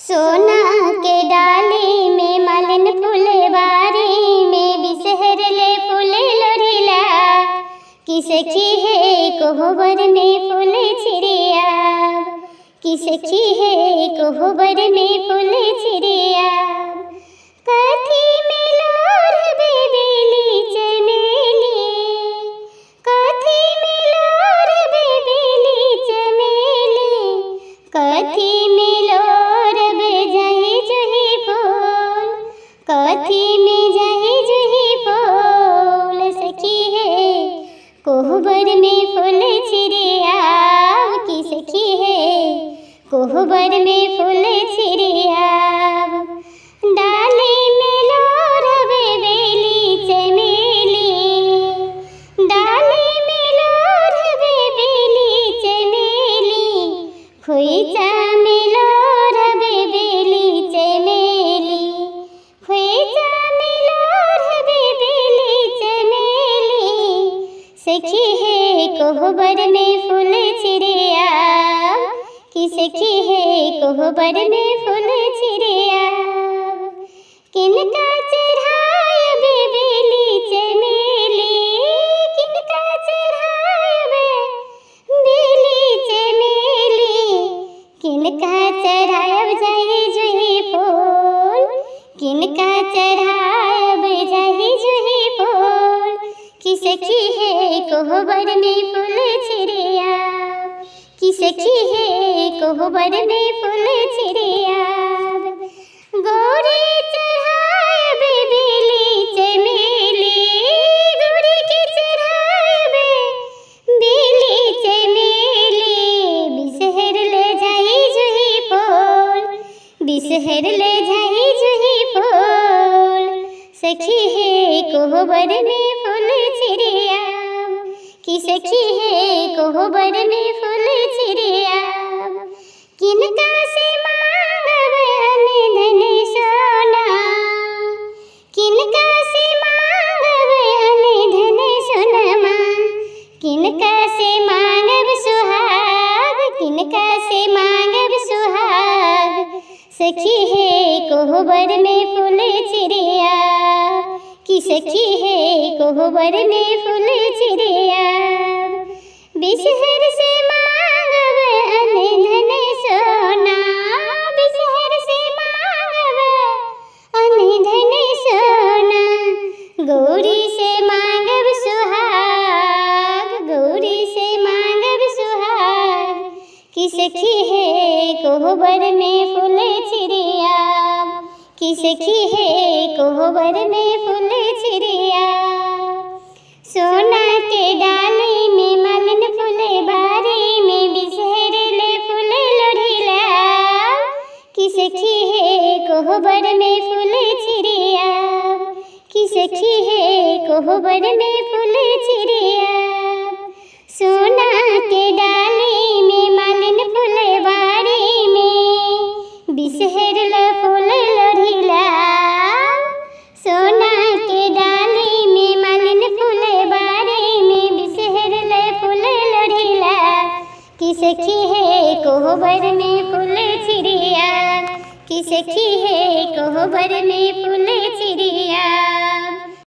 सोना के डाली में मालिन फुलबारी में बिसहर ले फूल लोढ़िला कि सखी हे कोहबर में फूल छिड़िया, कि सखी हे कोहबर में फूल छिड़िया। कथी में लोढ़बे बेली चमेली, कथी में लोढ़बे बेली चमेली, कथी में लोढ़बे जाहि जुही फूल, कथी में जाहि जुही फूल। सखी हे कोहबर में फूल छिड़िया, कि सखी हे कोहबर में फूल छिड़िया। डाली में लोढ़बे बेली चमेली, डाली में लोढ़बे बेली चमेली, खोइचा में लोढ़बे बेली चमेली, खोइचा में लोढ़बे बेली चमेली। सखी हे कोहबर में फूल छिड़िया, कि सखी हे कोहबर में फूल छिड़िया। किनका चढ़ायबे बेली चमेली, किनका चढ़ायबे बेली चमेली, किनका चढ़ायब जाहि जुही फूल, किनका चढ़ायब जाहि जुही फूल। कि सखी हे कोहबर में फूल छिड़िया, कि सखी हे कोहबर में फूल छिड़िया। गौरी चढ़ायबे बेली चमेली, गौरी के चढ़ायबे बेली चमेली, बिसहर ले जाहि जुही फूल, बिसहर ले जाहि जुही फूल। सखी हे कोहबर में फूल छिड़िया, कि सखी हे कोहबर में फूल छिड़िया। किनका से मांगब अनधन सोना, किनका से मांगब अनधन सोनमा, किनका से मांगब सुहाग, किनका से मांगब सुहाग। सखी हे कोहबर में फूल छिड़िया, कि सखी हे कोहबर में फूल छिड़िया। बिसहर से मांगब अनधन सोना, बिसहर से मांगब अनधन सोना, गौरी से मांगब सुहाग, गौरी से मांगब सुहाग। कि सखी हे कोहबर में फूल छिड़िया, कि सखी हे कोहबर में फूल छिड़िया। सोना के डाली में मालिन फुलबारी में बिसहर ले फूल लोढ़िला, कि सखी हे कोहबर में फूल छिड़िया, कि सखी हे कोहबर में फूल छिड़िया। सोना के डाली में मालिन फुलबारी में बिसहर ले फूल लोढ़िला, सोना के डाली में मालिन फुलबारी में बिसहर ले फूल लोढ़िला, कि सखी हे कोहबर में फूल छिड़िया, कि सखी हे कोहबर में फूल छिड़िया।